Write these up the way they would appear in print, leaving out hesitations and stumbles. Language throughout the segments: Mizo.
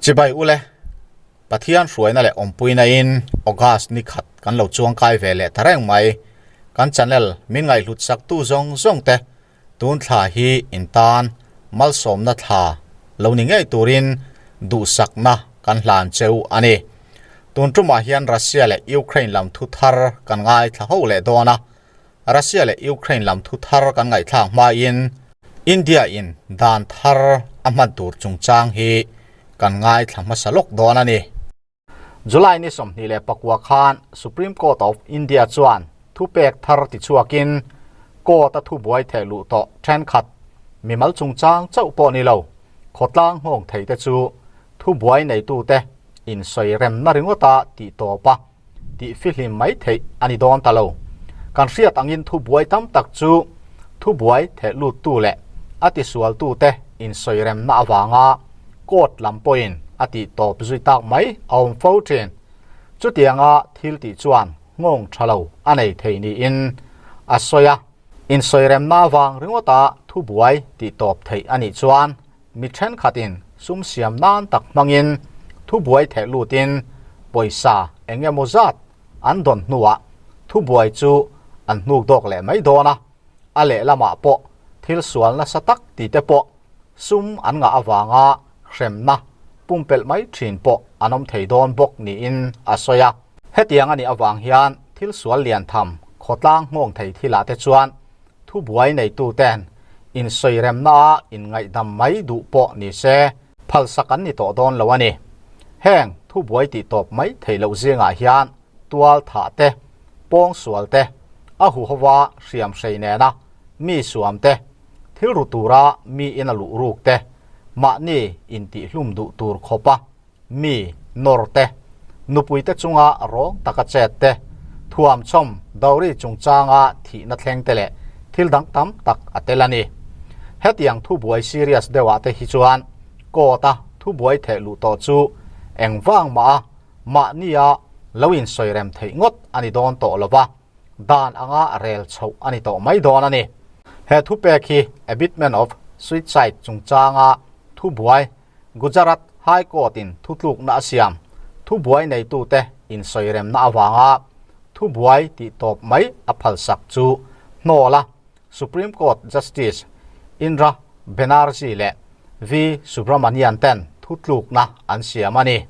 Chibai ule, Pathian hruaina leh awmpuina in August ni khat kan lo chuangkai ve leh ta reng mai. Kan channel min ngaihhlut sak tu zawng zawng te tun thla hi in tan malsawmna thla lo ni ngei turin duhsakna kan hlan cheu a ni. Tun tumah hian Russia leh Ukraine lam thu thar kan ngaithla ho leh dawn a, Russia leh Ukraine lam thu thar kan ngaihthlak hmain India in dan thar a hman tur chungchang hi kan ngaithla hmasa lawk dawn a ni. July ni 24 khan Supreme Court of India chuan thupek thar tichhuakin court a thubuai theh luh tawh thenkhat mimal chungchang chauh pawh ni lo, khawtlang nghawng thei te chu thubuai neitute insawi remna ringawta tih tawp a tih fihlim mai theih a ni dawn ta lo. Kan hriat angin thubuai tam tak chu thubuai theh luttu leh a tisualtute insawi remna avanga court lam pawhin a tih tawp zui tak mai a awm fo thin. Chutianga thil tih chuan nghawng tha lo a nei thei niin a sawi a. Insawi remna avang ringawta thubuai tih tawp theih a nih chuan mi thenkhatin sum siam nan tak hmangin thubuai theh lutin pawisa eng emaw zat an dawn hnuah thubuai chu an hnuk dawk leh mai dawn a, a lehlamah pawh thil sual nasa tak tih te pawh sum an ngah avanga hremna pumpelh mai thin pawh an awm thei dawn bawk niin a sawi a. Hetiang a nih avang hian thil sual lian tham khawtlang nghawng thei thilah te chuan thubuai neituten insawi remna a inngaihdam mai duh pawh ni se phalsak an ni tawh dawn lo a ni. Heng thubuai tih tawp mai theih loh zingah hian tual thah te, pawng sual te, a huhova hriam hrei nena mi suam te, thil ru tura mi in a luh ruk te, mahni intihhlum duh tur khawpa mi nawr te, nupui te chunga rawng taka chet te, thuam chhawm dowry chungchanga thihna thleng te leh thil dang tam tak a tel a ni. Hetiang thubuai serious deuhah te hi chuan court a thubuai theh luh tawh chu engvang mah a mahnia lo insawi rem theih ngawt a ni dawn tawh lo va, dan anga rel chhoh a ni tawh mai dawn a ni. He thupek hi abetment of suicide chungchanga thubuai Gujarat High Court in thutlukna a siam thubuai neitute insawi remna avanga thubuai tih tawp mai a phalsak chu hnawl a, Supreme Court Justice Indra Banerjee leh V Subramanian ten thutlukna an siam a ni.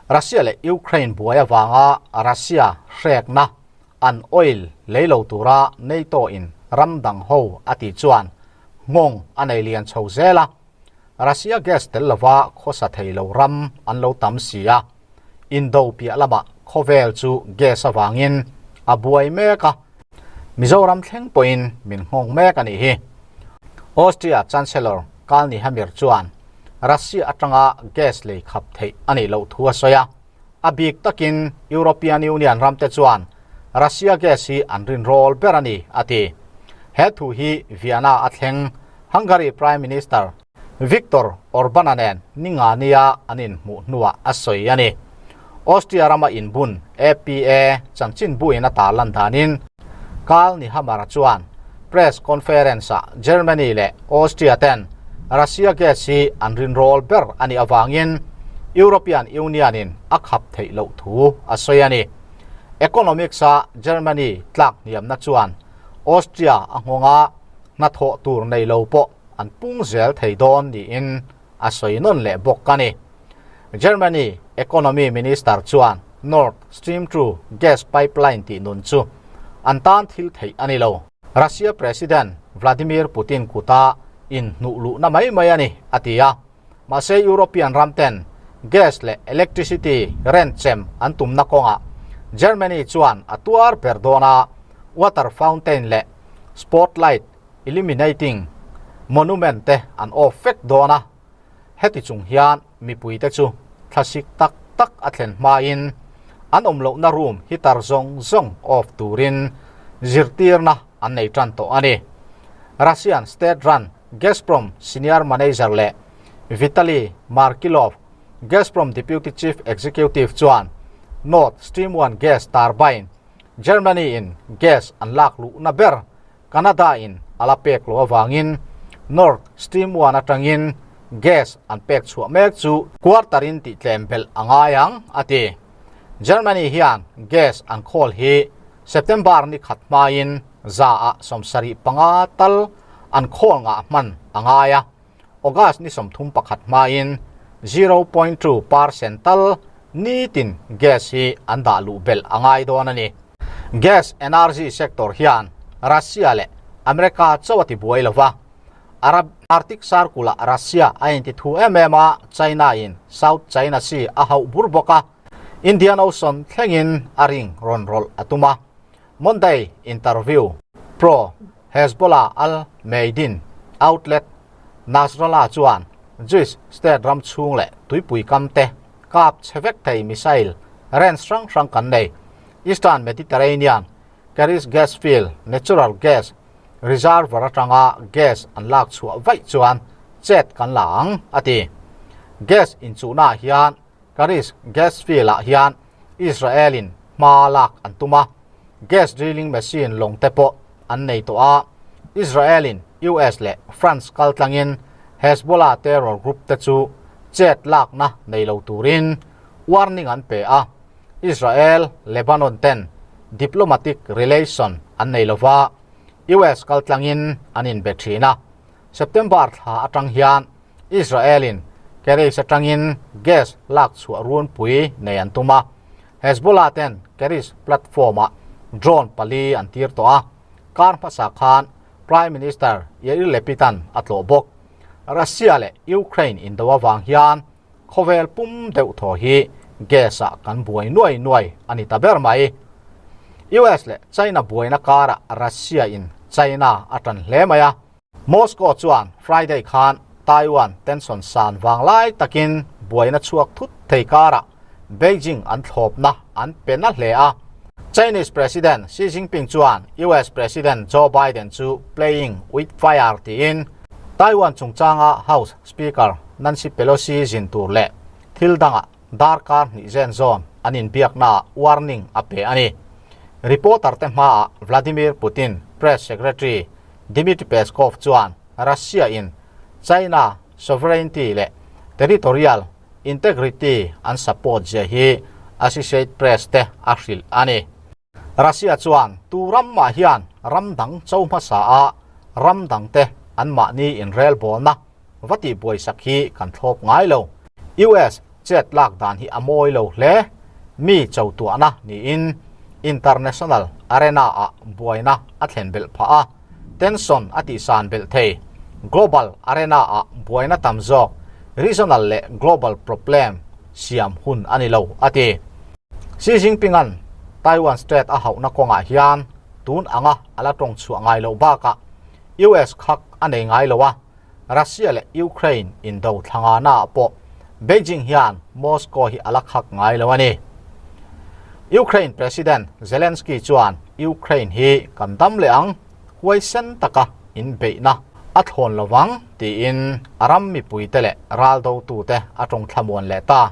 Russia leh Ukraine buai avanga Russia hrekna an oil lei lo tura NATO in ram dang ho a tih chuan nghawng a nei lian chho zel a, Russia gas tel lova khawsa thei lo ram an lo tam si a, Indo piah lamah khawvel chu gas avangin a buai mek a, Mizoram thleng pawhin min nghawng mek a nih hi. Austria Chancellor Karl Nehammer chuan Russia atanga gas lei khap theih a nih loh thu a sawi a, a bik takin European Union ramte chuan Russia gas hi an rinrawl ber a ni, a ti. He thu hi Vienna a thleng Hungary Prime Minister Viktor Orban-a nen ninga nia an inhmuh hnuah a sawi a ni. Austria rama inbun APA chanchinbuin a tarlan danin Karl Nehammer-a chuan press conference-ah Germany leh Austria ten Russia gas hi an rinrawl ber a nih avangin European Union-in a khap theih loh thu a sawi a ni. Economics-a Germany tlak hniamna chuan Austria a nghawnga hnathawh tur nei lo pawh an pung zel thei dawn niin a sawi nawn leh bawk a ni. Germany Economy Minister chuan Nord Stream 2 gas pipeline tih nun chu an tan thil theih a ni lo. Russia President Vladimir Putin kuta inhnuh luhna mai mai a ni, a ti a. Mahse European ram ten gas leh electricity rent chem an tumna kawngah Germany chuan a tuar ber dawn a, water fountain leh spotlight illuminating monument te an off vek dawn a. Heti chung hian mipuite chu thlasik tak tak a thlen hmain an awm lohna room heater zawng zawng off turin zirtirna an nei tan tawh a ni. Russian state run Gazprom senior manager leh Vitaly Markelov, Gazprom deputy chief executive chuan Nord Stream 1 gas turbine Germany in gas an lak luhna ber Canada in a la pek loh avangin Nord Stream 1 atangin gas an pek chhuah mek chu quarter in tih tlem belh a ngai ang, a ti. Germany hian gas an khawl hi September ni khat hmain 75% tal an khawl ngah hman a ngai a, August ni 31 hmain 0.2% tal nitin gas hi an dah luh belh a ngai dawn a ni. Gas energy sector hian Russia leh America chauh a ti buai lo va, Arab Arctic Circle-ah Russia a inti thu em em a, China-in South China Sea a hauh bur bawk a, Indian Ocean thlengin a ring rawn rawlh a tum a. Monday interview, Pro Hezbollah Al Mayadeen outlet Nasrallah chuan Jewish state ram chhung leh tuipui kam te kap chhe vek thei missile range hrang hrang kan nei. Eastern Mediterranean Karish gas field natural gas reservoir atanga gas an lak chhuah vaih chuan chet kan la ang, a ti. Gas inchuhnaah hian Karish gas field-ah hian Israel-in hma lak an tum a, gas drilling machine lawng te pawh an nei tawh a. Israel-in US leh France kaltlangin Hezbollah terror group te chu chet lakna nei lo turin warning an pe a. Israel, Lebanon ten diplomatic relation an nei lova, US kaltlangin an inbe thin a. September thla atang hian Israel-in Karish atangin gas lak chhuah runpui nei an tum a, Hezbollah ten Karish platform-ah drone pali an tir tawh a, kar hmasa khan Prime Minister Yair Lapid-a'n a tlawh bawk. Russia leh Ukraine indo avang hian Khawvel pum deuh thaw hi gas ah kan buai nuai nuai a ni ta ber mai. US leh China buaina karah Russia in China a tan hle mai a. Moscow chuan Friday khan Taiwan tension san vang lai takin buaina chhuak thut thei karah Beijing an thlawpna an pe na hle a. Chinese President Xi Jinping chuan US President Joe Biden chu playing with fire tiin Taiwan chungchanga House Speaker Nancy Pelosi zin tur leh thil dangah darkar hnih zen zawn an inbiaknaah warning a pe a ni. Reporter te hmaah Vladimir Putin Press Secretary Dmitry Peskov chuan Russia in China sovereignty leh territorial integrity an support zia hi Associate Press te a hrilh a ni. Russia chuan tu ram mah hian ram dang cho hmasa a ram dang te an mahni inrelbawlna va tih buaisak hi kan thlawp ngai lo. US chet lak dan hi a mawi lo hle. Mi cho tuahna niin international arena ah buaina a thlen belh phah a, tension a tihsan belh thei. Global arena ah buaina tam zawk regional leh global problem siam hun a ni lo, a ti. Xi Jinping-a'n Taiwan Strait a hauhna kawngah hian tun anga a la tawng chhuah ngai loh bakah US khak a nei ngai lo a, Russia leh Ukraine indo thlangana ah pawh Beijing hian Moscow hi a la khak ngai lo a ni. Ukraine President Zelensky chuan Ukraine hi kan dam leh ang, huaisen taka inbeihna a thlawn lo vang tiin a ram mipuite leh raldotute a tawng thlamuan leh ta.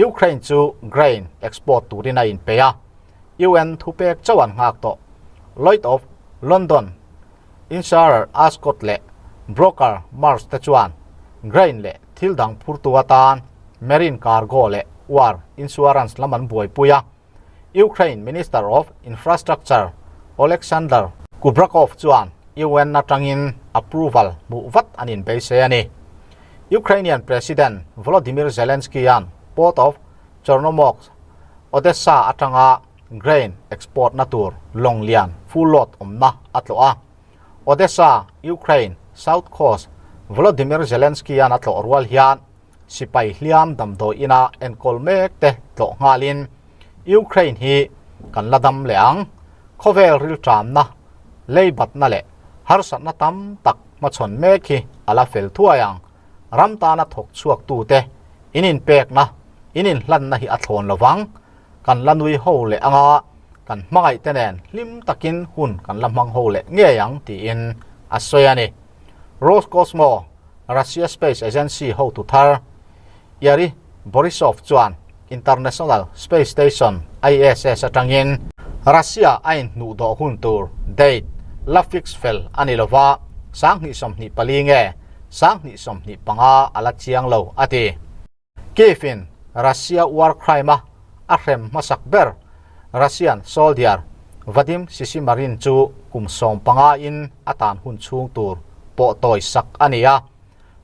Ukraine chu grain export turin a inpeih a, UN thupek chauh an nghak tawh. Lloyd of London Insurer Ascot leh broker Marsh te chuan grain leh thil dang phurtu atan marine cargo leh war insurance lam an buaipui a. Ukraine Minister of Infrastructure Oleksandr Kubrakov chuan UN atangin approval hmuh vat an inbeisei a ni. Ukrainian President Volodymyr Zelensky-a'n Port of Chornomorsk, Odessa atanga grain export na tur lawng lian full load awmna a tlawh a. Odessa, Ukraine, South Coast, Volodymyr Zelensky-a'n a tlawh rual hian sipai hliam damdawi ina enkawl mek te tlawh nghalin Ukraine hi kan la dam leh ang. Khawvel rilṭamna, leibatna leh harsatna tam tak hmachhawn mek hi a la fel thuai ang. Ram tana thawk chhuaktute in inpekna, in inhlanna hi a thlawn lo vang. Kan la nui ho leh anga kan hmangaihte nen hlim takin hun kan la hmang ho leh ngei ang tiin a sawi a ni. Roscosmos, Russia Space Agency hotu thar Yuri Borisov chuan International Space Station, ISS, atangin Russia a inhnuh dawh hun tur date la fix fel a ni lova, 2024 nge? 2025 a la chiang lo, a ti. Kyiv-in Russia war crime-a a hrem hmasak ber Russian soldier Vadim Shishimarin chu kum 15 in a tan hun chhung tur pawh tawi sak a ni a.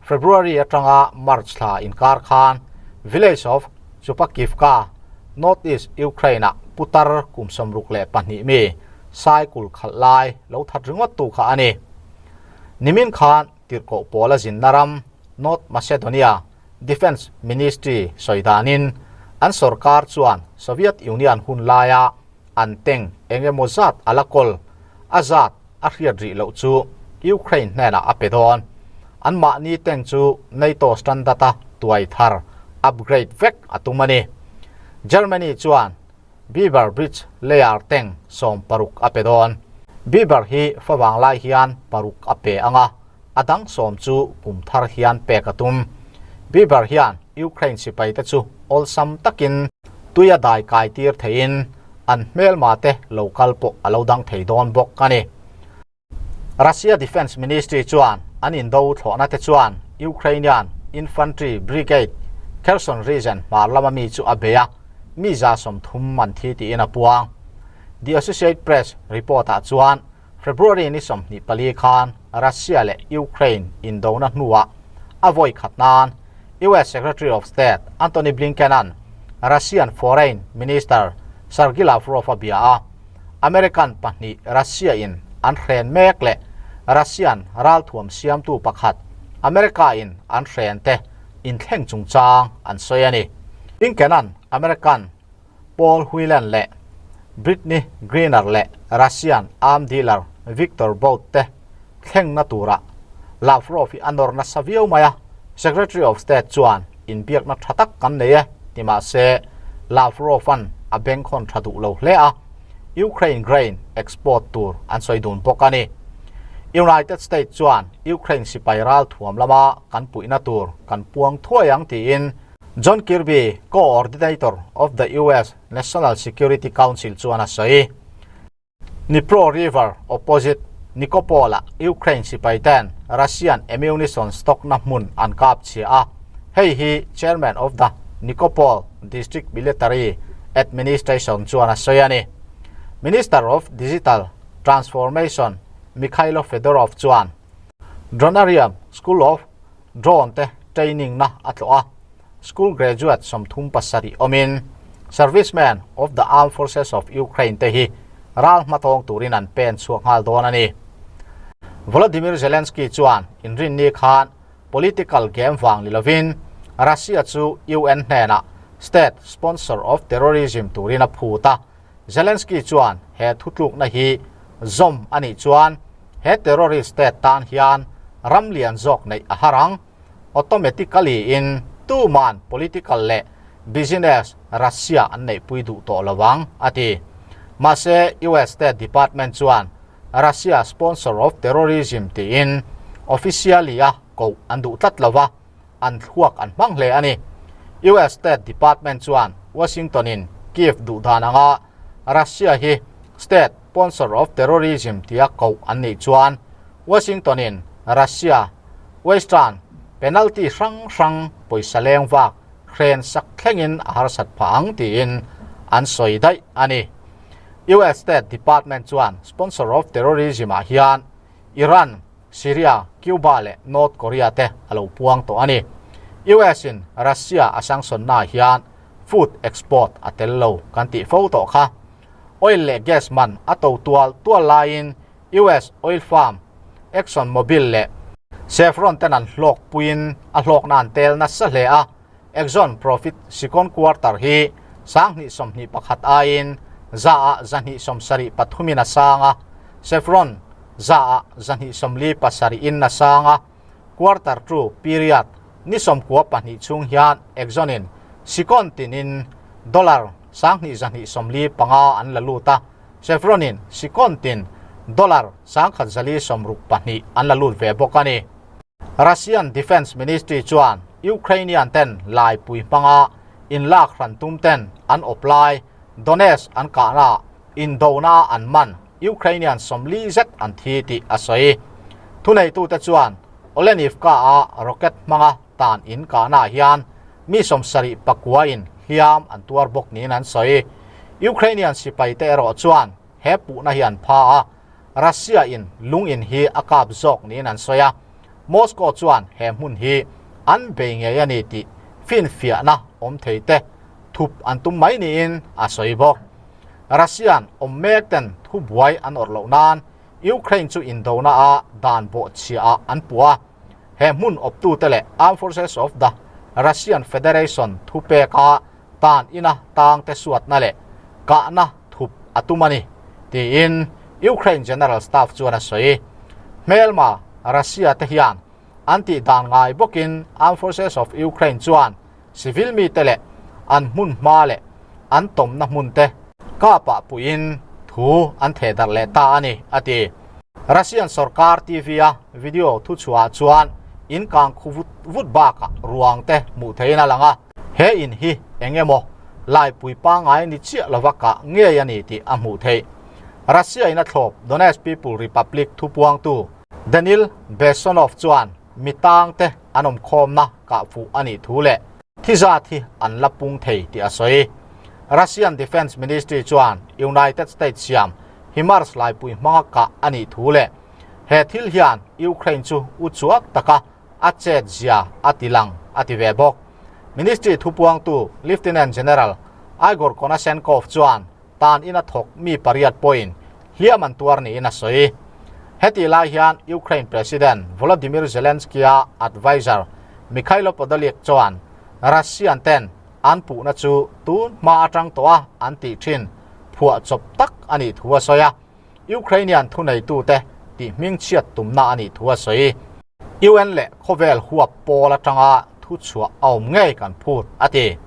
February atanga March thla inkar khan village of Chupakivka, northeast Ukraine-ah putar kum 62 mi cycle khalh lai lo that ringawt tu kha a ni. Nimin khan tirhkoh pawl a zinna ram North Macedonia Defence Ministry sawi danin an sorkar chuan Soviet Union hun laia an tank eng emaw zat a la kawl, a zat a hriat rih loh chu Ukraine hnenah a pe dawn. Anmahni tank chu NATO standard-a tuai thar, upgrade, vek a tum a ni. Germany chuan Beaver Bridge layer tank 16 a pe dawn. Beaver hi favang lai hian paruk a pe ang a, a dang 10 chu kum thar hian pek a tum. Beaver hian Ukraine sipaite chu awlsam takin tuia dai kai tir theiin an hmelma te lo kal pawh a lo dang thei dawn bawk a ni. Russia Defence Ministry chuan an indo thlawhna te chuan Ukrainian Infantry Brigade Kherson region hmar lama mi chu a bei a, mi 30 an thi tiin a puang. The Associate Press report-ah chuan February ni 24 khan Russia leh Ukraine indona hnuah a vawi khat nan US Secretary of State Antony Blinken-a'n Russian Foreign Minister Sergei Lavrov a bia a, American pahnih Russia-in an hren mek leh Russian ralthuam siamtu pakhat America-in an hren te inthleng chungchang an sawi a ni. Blinken-a'n American Paul Whelan leh Brittney Griner leh Russian arm dealer Viktor Bout te thlengna turah Lavrov hi a nawr nasa viau mai a, Secretary of State chuan inbiakna tha tak kan nei e ti mah se Lavrov-a'n a bengkhawn tha duh lo hle a, Ukraine grain export tur an sawi dun bawk a ni. United States chuan Ukraine sipai ralthuam lama kan puihna tur kan puang thuai ang tiin John Kirby, Co-ordinator of the US National Security Council chuan a sawi. Dnipro River opposite Nikopol-ah Ukraine sipai ten Russian ammunition stock-na hmun an kap chhia a, hei hi Chairman of the Nikopol District Military Administration chuan a sawi a ni. Minister of Digital Transformation Mykhailo Fedorov chuan Dronarium School of Drone te training na a tlawh a, school graduate 37 awmin Servicemen of the Armed Forces of Ukraine te hi ral hmatawng turin an pen chhuak nghal dawn a ni. Volodymyr Zelensky chuan inrinni khan political game vang ni lovin Russia chu UN hnenah state sponsor of terrorism turin a phut a, Zelensky chuan he thutlukna hi zawm a nih chuan he terrorist state tan hian ram lian zawk neih a har ang. Automatically in tuman political leh business Russia an neihpui duh tawh lo ang, a ti. Mahse, US State Department chuan Russia sponsor of terrorism tiin officially a koh an duh tlat lo va. an thluak an hmang hle a ni. US State Department chuan Washington-in Kyiv duh dan anga Russia hi state sponsor of terrorism tia koh an nih chuan Washington-in Russia Western penalty hrang hrang pawisa leng vak hren sak thlengin a harsat phah ang tiin an sawi daih a ni. US State Department chuan sponsor of terrorism-ah hian Iran, Syria, Cuba leh North Korea te a lo puang tawh a ni. US in Russia a sanction na hian food export a tel lo kan tih fo tawh kha. Oil leh gas man a to tual tual laiin US oil firm Exxon Mobil leh Chevron ten an hlawk puiin a hlawkna an tel nasa hle a. Exxon profit second quarter hi 2021 aiin 100 ah 273 in a sang a, Chevron 100 ah 247 in a sang a. Quarter two period ni 92 chhung hian Exxon in second tinin dollar 2295 an la lut a, Chevron in second tin dollar 1162 an la lut ve bawk a ni. Russian Defence Ministry chuan Ukrainian ten laipui hmanga inlak hran tum ten an awp lai Donetsk an kahna indona an man Ukrainian 40 zet an thi tih a sawi. Thuneitute chuan Olenivka-a rocket hmanga tan in kahnaah hian mi 70 pakuain hliam an tuar bawk niin an sawi. Ukrainian sipaite erawh chuan he puhna hi an pha a, Russia-in lung in hi a kap zawk niin an sawi a. Moscow chuan he hmun hi an bei ngei a ni tih finfiahna awm thei te thup an tum mai niin a sawi bawk. Russian awm mek ten thubuai an awrh loh nan Ukraine chu indona a dan bawhchhia ah an puh a, he hmun awptute leh Armed Forces of the Russian Federation thupeka tan ina tangte suatna leh kahna thup a tum a ni, tiin Ukraine General Staff chuan a sawi. Hmelma Russia te hian an tih dan ngai bawkin Armed Forces of Ukraine chuan civil mite leh an hmun hma leh an tawmna hmun te kapah puiin thu an theh darh leh ta a ni, a ti. Russian sorkar TV-a video thuchhuahah chuan in kang khu vut vut bakah ruang te hmuh theihin a lang a, he in hi eng emaw laipui pangngai ni chiah lova kah ngei a ni tih a hmuh theih. Russia-in a thlawp Donetsk People Republic thupuangtu Danil Bessonov chuan mi tangte an awm khawmna kah fuh a nih thu leh thi zat hi an la pung thei tih a sawi. Russian Defence Ministry chuan United States siam HIMARS laipui hmanga kah a nih thu leh he thil hian Ukraine chu u chuak taka a chet zia a ti lang a ti ve bawk. Ministry thupuangtu Lieutenant General Igor Konashenkov chuan tan ina thawk mi pariat pawhin hliam an tuar niin a sawi. Hetih lai hian Ukraine President Volodymyr Zelensky-a adviser Mykhailo Podolyak chuan Russian ten an puhna chu tun hma atang tawh a an tih thin phuah chawp tak a nih thu a sawi a, Ukrainian thuneitute tih hmingchhiat tumna a nih thu a sawi. UN leh khawvel huap pawl atanga thuchhuah a awm ngei kan phut, a ti.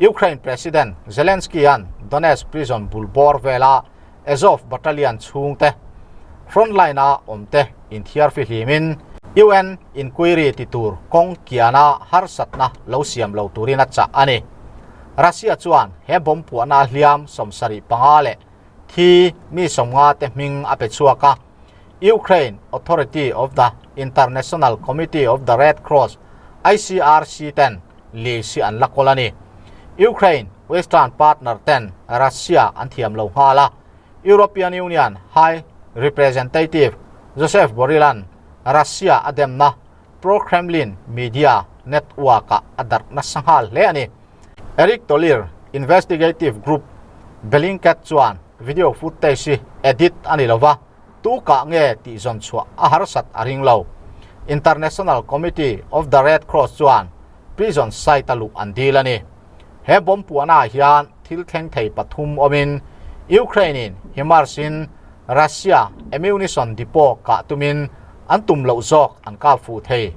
Ukraine President Zelensky-a'n Donetsk prison bul bawr vela Azov Battalion chhungte frontline-a awmte inthiar fihlimin UN inquiry ti tur kawng kiana harsatna lo siam lo turin a chah a ni. Russia chuan he bomb puahna hliam 75 leh thi mi 50 te hming a pe chhuak a. Ukraine Authority of the International Committee of the Red Cross, ICRC, ten list hi an la kawl a ni. Ukraine Western partner ten Russia an thiam lo nghal a, European Union High Representative Josep Borrell-a'n Russia a demna pro-Kremlin media network-ah a darh nasa nghal hle a ni. Eric Tolir, investigative group Bellingcat chuan video footage hi edit a ni lova, tu kah nge tih zawn chhuah a harsat a ring lo. International Committee of the Red Cross chuan prison site a luh an dil a ni. He bomb puahnaah hian thil thleng thei pathum awmin Ukraine-in HIMARS-in Russia ammunition depot kah tumin an tum loh zawk an kap fuh thei.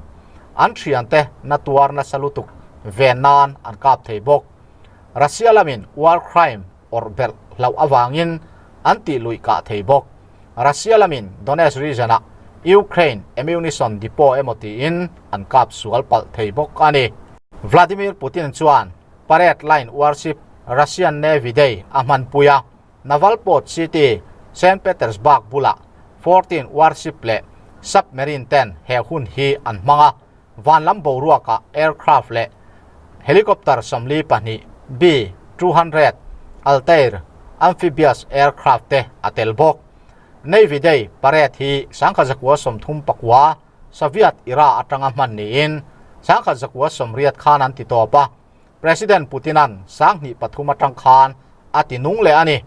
An thiante na tuar nasa lutuk ven nan an kap thei bawk. Russia lamin war crime awrh belh hlauh avangin an tih luih kah thei bawk. Russia lamin Donetsk region-ah Ukraine ammunition depot emaw tiin an kap sual palh thei bawk a ni. Vladimir Putin chuan parade line warship Russian Navy Day a hmanpui a, Naval Port City, Saint Petersburg bulah 14 warship leh submarine ten he hun hi an hmang a, van lam boruakah aircraft leh helicopter 42 B-200 Altair amphibious aircraft te a tel bawk. Navy Day parade hi 1939 Soviet era atanga hman niin 1980 khan an ti tawp a, President Putin-a'n 2003 atang khan a ti nung leh a ni.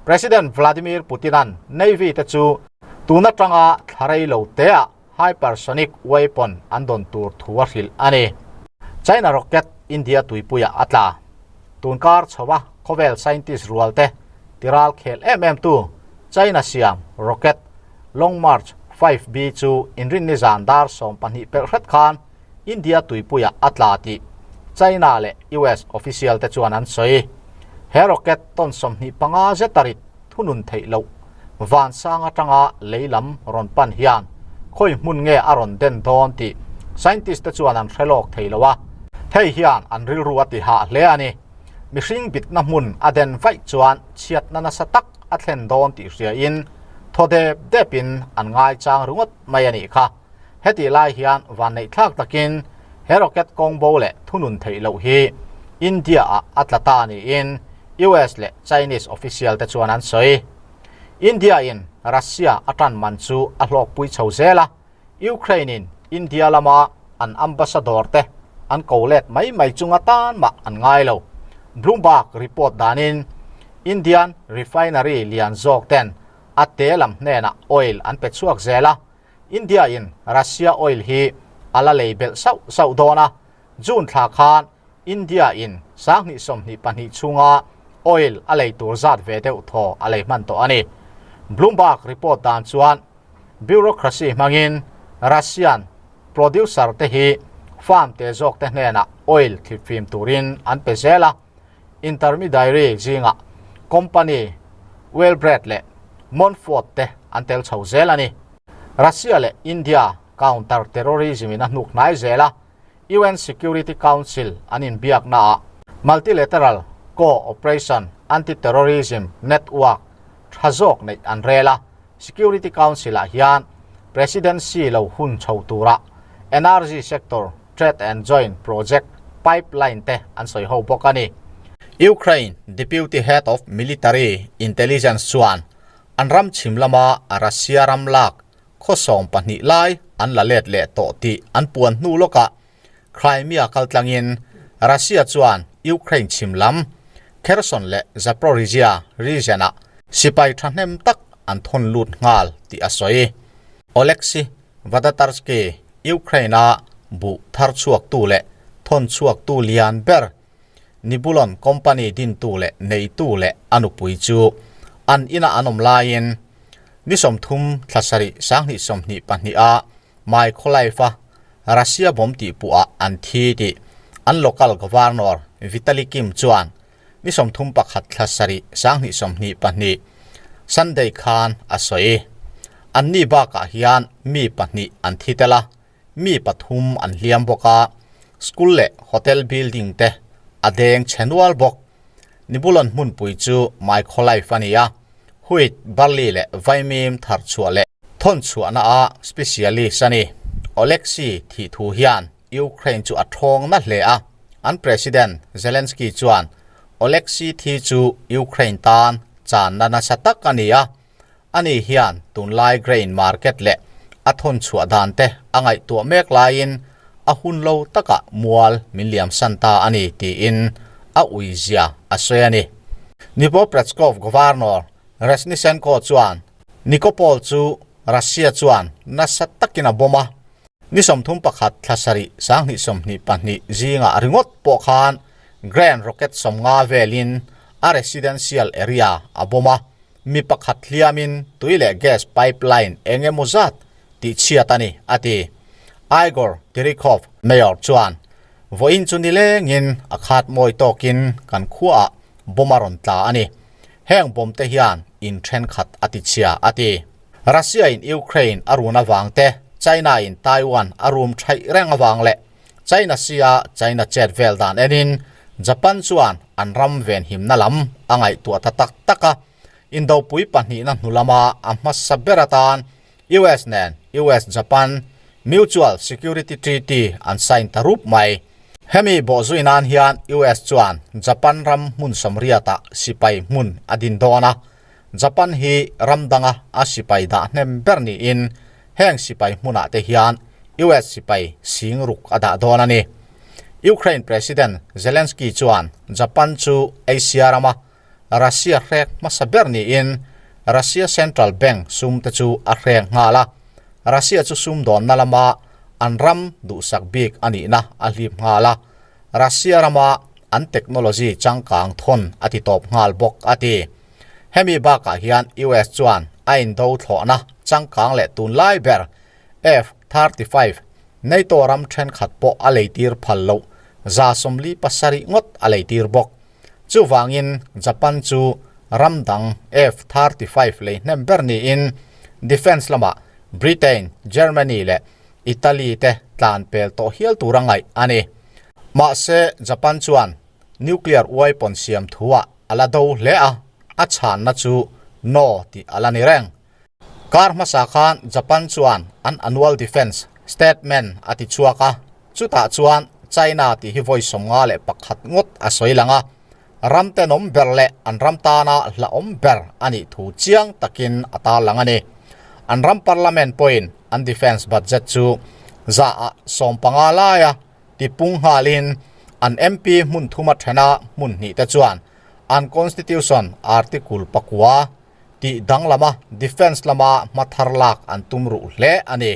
President Vladimir Putin-a'n Navy te chu tun atanga thla rei lo teah hypersonic weapon an dawn tur thu a hrilh a ni. China rocket India tuipuiah a tla. Tunkar chho a khawvel scientist rual te tiral khel em em tu China siam rocket Long March 5B chu inrinni zan dar 12 pelh hret khan India tuipuiah a tla tih China leh US official te chuan an sawi. He rocket ton 25 zet a rit thunun theih loh vansang atanga lei lam rawn pan hian khawi hmun nge a rawn den dawn tih scientist te chuan an hre lawk thei lo a, hei hian an rilru a ti hah hle a ni. Mihring bitna hmun a den vaih chuan chhiatna nasa tak a thlen dawn tih hriain thaw dep depin an ngaichang ringawt mai a nih kha. Hetih lai hian vanneihthlak takin he rocket kawng bo leh thunun theih loh hi India-ah a tla ta niin US leh Chinese official te chuan an sawi. India-in Russia a tan man chu a hlawkpui chho zel a, Ukraine-in India lama an ambassador te an ko let mai mai chunga tan mah an ngai lo. Bloomberg report danin Indian refinery lian zawk ten a te lam hnenah oil an pe chhuak zel a, India-in Russia oil hi a la lei belh sauh sauh dawn a, June thla khan India-in 2022 chhunga oil a lei tur zat ve deuh thaw a lei hman tawh a ni. Bloomberg report dan chuan bureaucracy hmangin Russian producer te hi farm te zawk te hnenah oil thlipfim turin an pe zel a, intermediary zingah company Wellbred leh Montfort te an tel chho zel a ni. Russia leh India counter terrorism in a hnuk hnai zel a, UN Security Council an inbiaknaah Multilateral Co-operation Anti-Terrorism Network tha zawk neih an rel a, Security Council-ah hian Presidency lo hun chho tura Energy sector trade and joint project pipeline te an sawi ho bawk a ni. Ukraine Deputy Head of Military Intelligence chuan an ram chhim lama Russia ram lak khaw 12 lai an la let leh tawh tih an puan hnu lawkah Crimea kaltlangin Russia chuan Ukraine chhim lam Kherson leh Zaporizhzhia region-ah sipai thahnem tak an thawn lut nghal tih a sawi. Oleksiy Vadatarsky, Ukraine-a buh thar chhuaktu leh thawn chhuaktu lian ber Nibulon company dintu leh neitu leh a nupui chu an ina an awm laiin ni 30 thla sarih 2022-a Mykolaiv-a Russia bomb tih puhah an thi tih an local governor Vitali Kim chuan ni 31 thla sarih 2022 Sunday khan a sawi. Anni bakah hian mi pahnih an thi tel a, mi pathum an hliam bawk a, school leh hotel building te a deng chhe nual bawk. Nibulon hmunpui chu Mykolaiv a ni a, wheat, barley leh vaimim thar chhuah leh thawn chhuahna a specialist a ni. Oleksiy thih thu hian Ukraine chu a thawng na hle a, an President Zelensky chuan Oleksiy thi chu Ukraine tan channa nasa tak a ni a, ani hian tunlai grain market leh a thawn chhuah dan te a ngaihtuah mek laiin a hun lo takah mual min liamsan ta a ni tiin a uizia a sawi a ni. Dnipropetrovsk Governor Reznichenko chuan Nikopol chu Russia chuan nasa takin a bomb a, ni 31 thla sarih 2022 zingah ringawt pawh khan Grand Rocket 50 velin a residential area a bomb a, mi pakhat hliamin tui leh gas pipeline eng emaw zat tih chhiat a ni, a ti. Igor Terekhov, Mayor chuan, Vawiin chu nilengin a khat mawi tawkin kan khuaah bomb a rawn tla a ni. Heng bomb te hian in thenkhat a ti chhia, a ti. Russia in Ukraine a run avang te, China in Taiwan a rum thaih reng avang leh China Sea-a China chet vel dan enin Japan chuan an ram venhimna lam a ngaihtuah ta tak tak a, Indopui pahnihna hnu lama a hmasa ber atan US nen US-Japan Mutual Security Treaty an sign ta rup mai. Hemi bawhzui nan hian US chuan Japan ram hmun sawmriatah sipai hmun a din dawn a, Japan hi ram danga a sipai dah hnem ber niin heng sipai hmunah te hian US sipai sing ruk a dah dawn a ni. Ukraine President Zelensky chuan Japan chu Asia rama Russia hrek hmasa ber niin Russia Central Bank sum te chu a hrek nghal a, Russia chu sumdawnna lama an ram duhsak bik a nihna a hlip nghal a, Russia rama an technology changkang thawn a ti tawp nghal bawk a ti. Hemi bakah hian US chuan a indo thlawhna changkang leh tunlai ber F-35 NATO ram thenkhat pawh a leitir phal loh 47 ngawt a leitir bawk. Chuvangin Japan chu ram dang F-35 lei hnem ber niin defence lamah Britain, Germany leh Italy te tlan pel tawh hial tur a ngaih a ni. Mahse Japan chuan nuclear weapon siam thuah a la do hle a, a chhanna chu no tih a la ni reng. Kar hmasa khan Japan chuan an annual defence Statement a ti chhuak a, chutah chuan China tih hi vawi 51 ngawt a sawi lang a, ram tenawm ber leh an ram tana hlauhawm ber a nih thu chiang takin a tarlang a ni. An ram parliament pawhin an defence budget chu zaah 15 laia tipung nghalin an MP hmun thuma thena hmun hnih te chuan an constitution article pakua tih danglama defence lama hma thar lak an tum ruh hle a ni.